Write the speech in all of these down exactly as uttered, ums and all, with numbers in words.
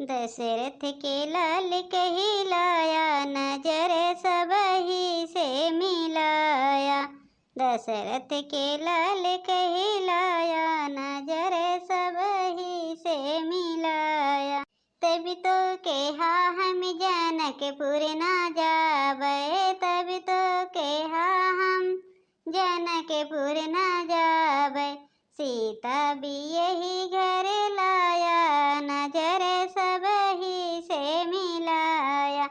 दशरथ के लाल कहिलाया, नजर सबही से मिलाया। दशरथ के लाल कहिलाया, नजर सबही से मिलाया। तब तो केहा हम जनकपुर ना जाबे, तब तो केहा हम जनकपुर ना जाबे। सीता बियही घर लाया, नजर सबही से मिलाया।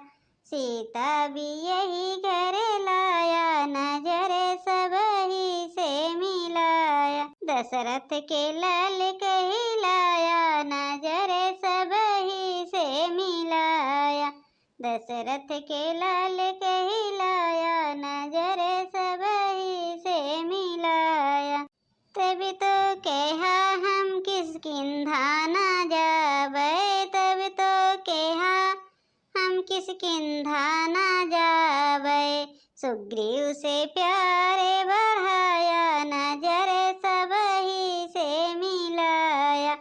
सीता बियही घर लाया, नजर सबही से मिलाया। दशरथ के लाल कहिलाया, नजर सबही से मिलाया। दशरथ के लाल कहिलाया, नजर सबही से मिलाया। तब तो केहा हम किष्किंधा ना जाबे, तब तो केहा हम किष्किंधा ना जाबे। सुग्रीव से प्यार बढ़ाया, नजर सबही से मिलाया।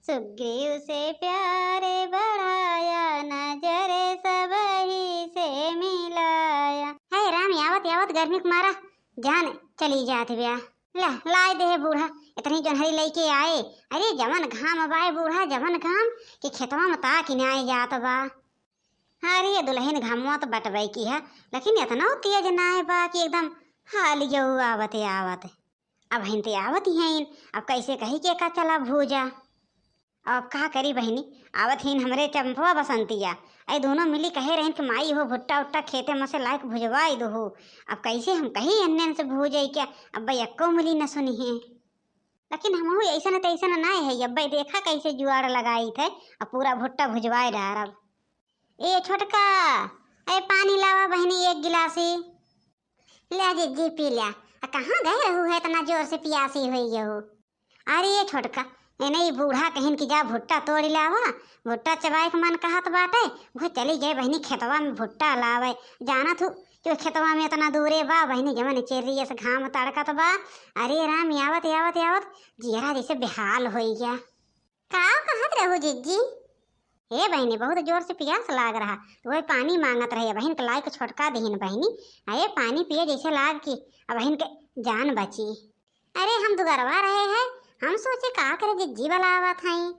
सुग्रीव से प्यार बढ़ाया, नजर सबही से मिलाया। हाय राम, यावत यावत गर्मी के मारा जान चली जात ब्या। ला, लाए दे बूढ़ा, इतनी जोन्हरी लइके आए। अरे जवन घाम बाय बूढ़ा, जवन घाम कि खेतवा में ताक नाय जात बा। अरे दुलहिन, घमवा तो बटबे की है, लेकिन इतना तेज नाय बा कि एकदम हालियो आवत आवत। अबहिन ते आवत ही हैं, अब कैसे कही के का चला भूजा। अब का करी बहिनी, आवत हीन हमरे चंपवा बसंतिया। ऐ दोनों मिली कहे रहिन कि माई हो भुट्टा उट्टा खेते में से लाइक भुजवाई दो हो। अब कैसे हम कही अन्यन से भूजे क्या, अब एक्को मिली न सुनी है। लेकिन हमहू ऐसन तैसन नाय है, अब देखा कैसे जुआड़ लगाई थे, अब पूरा भुट्टा भुजवाए डारब। ए छोटका, ए पानी लावा बहिनी एक गिलासी। ले जिज्जी पी ल्या। आ कहाँ गए रहू है, इतना जोर से पियासी होई गए हो। अरे ये छोटका, एने ई बूढ़ा कहिन कि जा भुट्टा तोड़ी लावा, भुट्टा चबाए के मन कहत बाटे। वो चली गए बहिनी खेतवा में भुट्टा लावे। जानत हूँ कि वो खेतवा में इतना दूरे बा बहिनी, जवन चेर्री से घाम तड़कत बा। अरे राम, आवत आवत आवत जियरा जैसे बेहाल होई गया। का कहत रहू जिज्जी? हे बहिनी, बहुत जोर से पियास लाग रहा, तो वही पानी मांगत रहे। बहिन के लाइक छोटका दिहिन बहिनी, अरे पानी पिए जैसे लाग कि अब बहिन के जान बची। अरे हम दुगरवा रहे हैं, हम सोचे का करे जिज्जी वाला आवत हैं।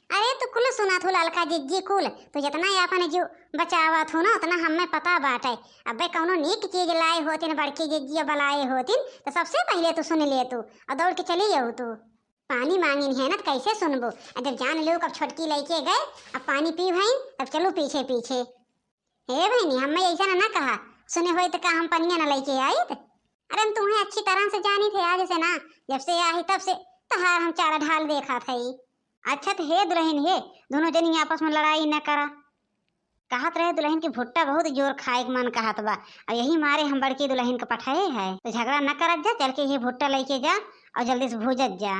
अरे तू कुल सुना थू ललका जिज्जी कुल, तू जितना ये अपन जीव बचावा थू ना उतना हमें पता बाटे। अबे कौनो नीक चीज लाए होतिन, बड़की जिज्जी बलाए होतिन, तो सबसे पहले तू सुन ले तू और दौड़ के चली जाऊ तू। पानी मांगिन है ना, तो कैसे सुनबो? आ जब जान लो कब छोटकी लइके गए, अब पानी पी भई, तब चलू पीछे पीछे। हे बहिनी, हमें ऐसा ना, ना कहा, सुने होई तो का हम पनिया ना लइके आइत? अरे हम तुम्हें अच्छी तरह से जानी थे आज से ना, जब से आई तब से तहार हम चारा ढाल देखा थे। अच्छा तो हे दुलहिन हे, दोनों जनी आपस में लड़ाई न करा। कहत रहे दुलहिन कि भुट्टा बहुत जोर खाए के मन कहत बा, और यही मारे हम बड़की दुलहिन के पठाए है। तो झगड़ा न करत जा, चल के ये भुट्टा लइके जा और जल्दी से भूजत जा।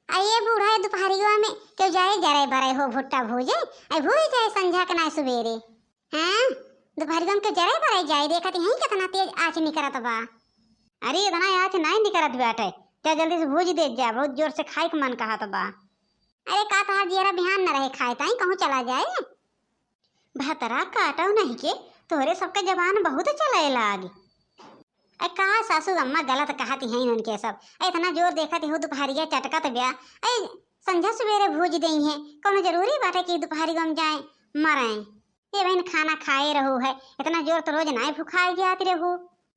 आ ये बूढ़ा, ये दुपहरिया में क्यों जाए जरे बरे हो भुट्टा भूजे? आई भूज जाए संझा के ना सुबेरे। हाँ, दुपहरिया में क्यों जरे बरे जाए, देखत यहीं कितना तेज आँच निकरत बा। अरे इतना आँच नाहीं निकरत बाटे, जा जल्दी से भूज दे जा, बहुत जोर से खाए के मन कहत बा। अरे का तहार जियरा बिहान न रहे खाए ताई कहूँ चला जाए? भतरा काटो नहीं के, तोहरे सबके जबान बहुत चले लाग। ए का सासू अम्मा गलत कहत हैं उनके सब। ए इतना जोर देखत हो दुपहरिया चटकत ब्या। ए संझा सुबेरे भूज देई हैं, कौनो जरूरी बाटे कि दुपहरिया में जाए मरे? ए बहन खाना खाए रहू है, इतना जोर तो रोज नाय भुखाए जात रहू।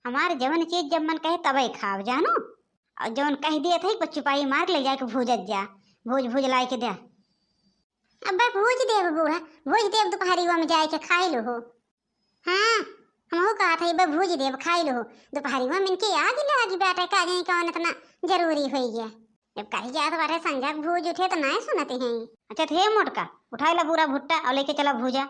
हमार जवन चीज जब मन कहे तबे खाव जानो, और जवन कह दिए थे बस चुपाई मार ले जाके भूजत जा, भूज भूज लाए के दे। अब्बे भूज देब बूढ़ा, भूज देब, दुपहरिया में जाए के खाए लो हो। हाँ, हमहू कहत हई, अब्बे भूज देब, खाए लो हो। दुपहरिया में इनके आग लागी बाटे, का जाने कौन इतना जरूरी होई गया। जब कही जात बाटे संझा के भूज उठे तो नाय सुनते हैं। अच्छा थे मोटका, उठाई ला पूरा भुट्टा और लेके चला भूजा।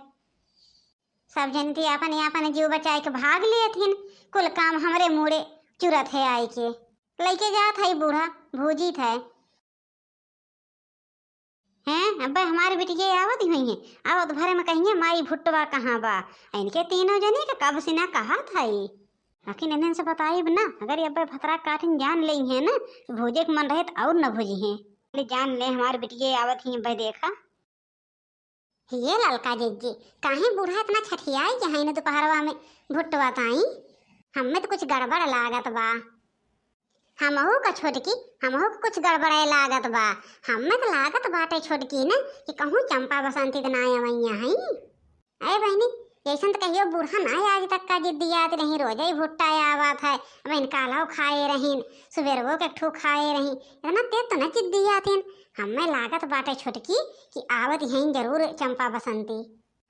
सब जनती अपन अपन जीव बचाए के भाग लेत हिन, कुल काम हमरे मूड़े चुरत है आई के। लेके जात है बूढ़ा, भूजित है। हैं, अब्बे हमार बिटिया आवत ही हुई हैं, आवत भरे में कहिए, "माई भुट्टवा कहाँ बा?" इनके तीनों जने के कब से ना कहत हई, लेकिन इन्हन से बताइब ना, अगर ये अब्बे भतरा काटिन जान लेई हैं ना, तो भूजे के मन रहे तो और न भूजी हैं। ले जान ले, हमार बिटिया आवत ही अब्बे देखा। ये ललका जिज्जी, काहे बूढ़ा इतना छठियाई के हैं न दुपहरवा में भुट्टवा ताई? हमें तो कुछ गड़बड़ लागत बा। हमहू का छोटकी, हमहू का कुछ गड़बड़े लागत बा। हमें तो लागत बाटे छोटकी न कि कहूँ चंपा बसंती त ना अवैया हैं। अरे बहिनी, ऐसन त कहियो बूढ़ा ना आज तक का जिद्दियात रही, रोजे ही भुट्टा आवत है। अब इनका अलाव खाए रहीन, सुबेरवो के ठू खाए रही, इतना तेज तो न जिद्दियात हैं। हमें लागत बाटे छोटकी कि आवत हैं जरूर चंपा बसंती।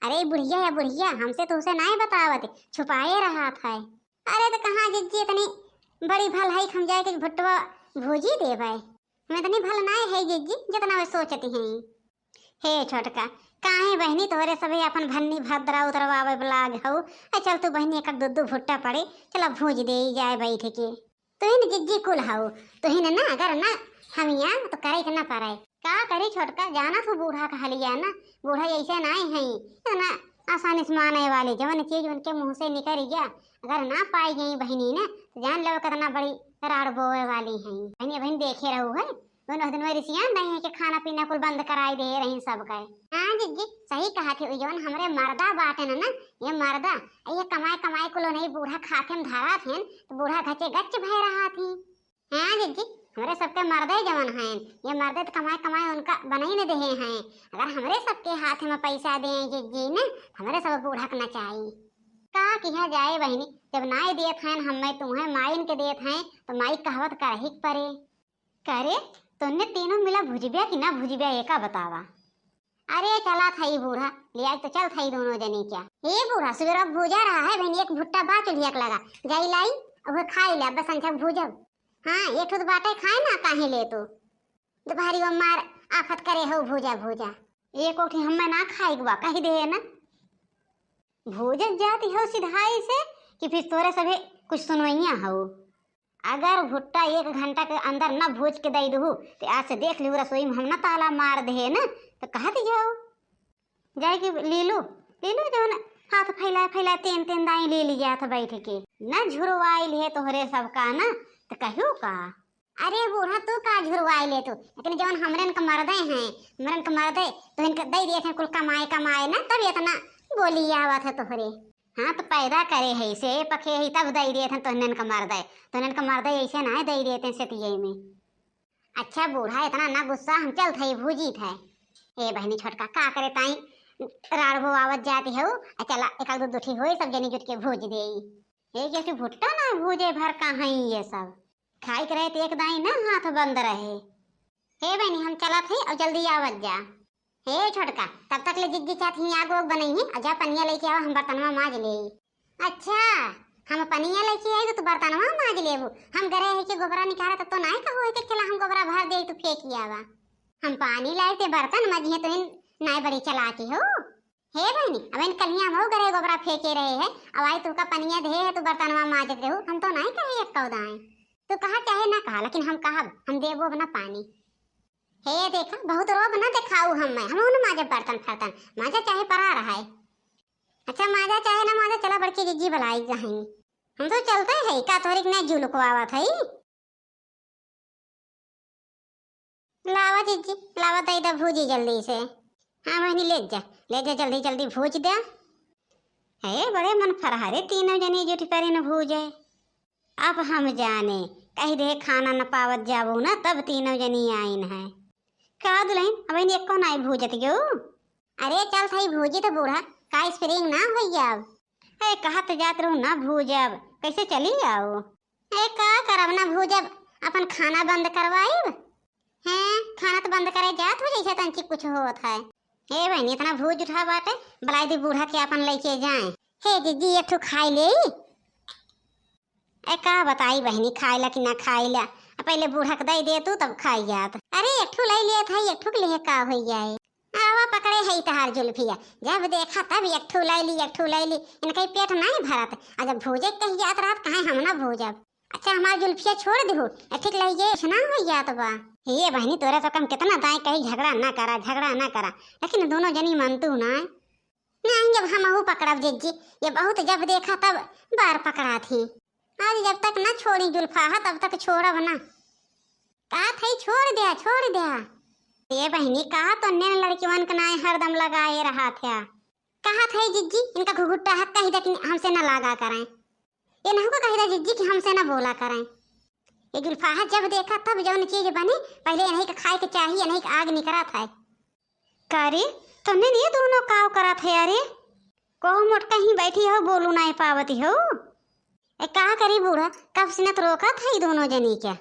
अरे बुढ़िया या बुढ़िया, हमसे तो उसे नाय बतावत, छुपाए रहत है। अरे त कहाँ जिज्जी, इतनी बड़ी भल है कि हम जाए के भुट्टवा भूजी देबै। हम इतनी भल नाय है जिज्जी, जितना वे सोचती हैं। हे छोटका, काहे बहिनी तोहरे सभे अपन भन्नी भद्रा उतरवावे लाग हऊ। ए चल तू बहिनी, एक दू दू भुट्टा पड़े, चला भूज देई जाए बैठ के। तुहिन जिज्जी कुल हऊ, तुहिन ना, अगर ना हमिया तो करे के ना पड़े। का करी छोटका, जाना तू बूढ़ा का हलिया ना, बूढ़ा ऐसे नाय हैं, इतना आसानी से माने वाले, जवन चीज उनके मुँह से निकल गया, अगर ना पाई गई बहिनी ना, तो जान लो कितना बड़ी राड़ बोवे वाली हैं। बहिनी, बहिनी देखे रहू है, दोनों दिन में रिसियान नहीं है कि खाना पीना कुल बंद कराई दे रही सबके। हाँ जिज्जी, सही कहा थी, जवन हमरे मर्दा बाटे ना, ना, ये मर्दा, ये कमाए कमाए कुल नहीं, बूढ़ा खाते में धरा थे, तो बूढ़ा घचे गच भय रहा थी। हाँ जिज्जी, हमरे सबके मर्दे जवन हैं, ये मर्दे त कमाए कमाए उनका बनाई न देहे हैं। अगर हमरे सबके हाथ में पैसा दे जिज्जी ने, हमरे सब बूढ़ा के नचाई। का किहा जाए बहिनी, जब नाय देत हैं हमें तुम्हें, माइन के देत हैं, तो माई कहवत करही के परे। करे, तुमने तीनों मिला भुजबिया कि ना भुजबिया, एका बतावा। अरे चला थई बूढ़ा, ले आज तो चल थई दोनों जनी क्या। ए बूढ़ा, सुबेरा भूजा रहा है बहिनी, एक भुट्टा बा चुल्हिया के लगा, जाई लाई, अब खाई ले, बस अंछा भूजब। हाँ, एक ठो तो बाटे खाए ना, काहे ले तू? दुपहरी वो मार आफत करे हो भूजा भूजा। एक ओठी हमें ना खाए के बा, कही दे ना। भूजत जाती हो सिधाई से कि फिर तोरे सभे कुछ सुनवैया हो। अगर भुट्टा एक घंटा के अंदर न भूज के दई दुहु, तो आज से देख लिहु रसोई में हम न ताला मार दे न, तो कहत जाओ। जाए कि लीलू, लीलू जौन हाथ फैलाए फैलाए तेन तेन दाई ले ली जात बैठ के। न झुरवाइल है तोहरे सबका न, त कहू का? अरे बूढ़ा, तू का झुरवाई ले तू? लेकिन जौन हमरन के मर्दे हैं, हमरन के मर्दे, तो इनके दे दिए थे कुल कमाए कमाए न, तब इतना बोली आवत है तोहरे। हाँ, तो पैदा करे है से पखे है, तब दे दिए थे तोहनन के मर्दे, तोहनन के मर्दे ऐसे ना दे दिए थे सेतिये में। अच्छा बूढ़ा, इतना ना गुस्सा, हम चलत हई भूजी थे। ए बहिनी छोटका, का करे ताई राड़बो आवत जाती हो, आ चला एक आध दो दुठी होई, सब जनी जुट के भूज देई। ए के भुट्टा ना भूजे भर का हई ये सब। खाई के रहे तो एक दाई ना हाथ बंद रहे। हे बहिनी, हम चलत हई और जल्दी आवत जा। हे छोटका, तब तक ले जिज्जी चाहत ही आग ओग बनई ही, और जा पनिया लेके आवा, हम बर्तनवा माज लेई। अच्छा, हम पनिया लेके आई तो तू बर्तनवा माज लेबू? हम गरे है कि गोबरा निकाला तब तो नाय कहो है कि चला हम गोबरा भर दे तू फेंक आवा। हम पानी लाई ते बर्तन माजिए तो इन नाय बड़ी चलाकी हो। हे बहिनी, अब इन कलिया हम गरे गोबरा फेंके रहे है, अब आई तू का पनिया दे है तू बर्तनवा माजत रहू, हम तो नाय कहे एक कौदाए। तू कहा चाहे ना कहा, लेकिन हम कहब, हम देबो अब ना पानी। हे देखा, बहुत रोब ना देखाऊ हम मैं, हम ना माजब बर्तन फर्तन, माजा चाहे परा रहा है। अच्छा, माजा चाहे ना माजा, चला बड़की जिज्जी बुलाई जाहई। हम तो चलते है, का तोहरी के ना जू लुकवावत है। लावा जिज्जी, लावा दई दा भूजी जल्दी से। हाँ बहिनी, ले जा, ले जा, जल्दी जल्दी भूज दे। हे बड़े मन फरहरे, तीनों जनी जुट करिन भूजे। अब हम जाने, कही दे खाना न पावत जाबू ना, तब तीनों जनी आइन है। का दुलहिन, अब इन एको नाई भूजत गयो? अरे चल थई भूजी तो बूढ़ा, का स्प्रिंग ना होई अब? ए, कहत जात रहू ना भूजब, कैसे चली आओ? ए, का करब ना भूजब, अपन खाना बंद करवाइब। हैं, खाना तो बंद करे जात हो जैसे तंची कुछ होत है। ए बहिनी, इतना भूज उठा बाटे, बुलाई दी बूढ़ा के अपन लेके जाए। हे जिज्जी, एक ठो खाई ले। ए, का बताई बहिनी, खाइला कि ना खाइला? आ, पहिले बूढ़ा के दई दे तू, तब खाई जात। अरे, एक ठो लई लेत है, एक ठो के लिए का होई जाए? आवा, पकड़े है तहार जुल्फिया, जब देखा तब एक ठो लई ली, एक ठो लई ली। इनका ही पेट नहीं भरत, आ जब भूजे के कही जात रहत, काहे हम ना भूजब? अच्छा, हमार जुल्फिया छोड़ देहु, एक ठो लई जे, ना होई जात बा। हे बहिनी, तोरा तो कम कितना दाई कही, झगड़ा ना करा, झगड़ा ना करा, लेकिन दोनों जनी मनतू ना। नहीं, अब हमहू पकड़ब जिज्जी, ये बहुत जब देखा तब बार पकड़ा थी। आज जब तक ना छोड़ी जुल्फा, तब तक छोड़ब ना। कहा थई छोड़ द्या, छोड़ द्या। ए बहिनी, कहा तो ने लड़किवन के नाय हरदम लगाए रहा था। कहा था जिज्जी, इनका घुघुट्टा है, कही दे कि हमसे ना लागा करें। ये नहीं को कही दे जिज्जी कि हमसे ना बोला करें। ये जुल्फाहा जब देखा तब जौन चीज बनी, पहले इन्हीं के खाए के चाहिए, इन्हीं के आग निकरा था। का रे, तन्ने ये दोनों काव करा था यारे? को मोट कहीं बैठी हो, बोलू ना पावती हो। ए, का करी बूढ़ा, कब से न तो रोका था ई दोनों जनी के।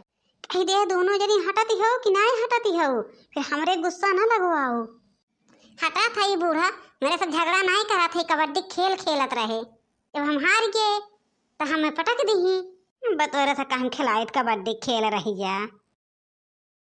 कही दे दोनों जनी हटती हो कि नाय हटती हो, फिर हमरे गुस्सा ना लगवाओ। हटा था ई बूढ़ा, मेरे से झगड़ा नाय करा था, कबड्डी खेल खेलत रहे। जब हम हार गए तो हमें पटक दीही। बतौरे से कहम खिलाइत कबड्डी खेल रही जा।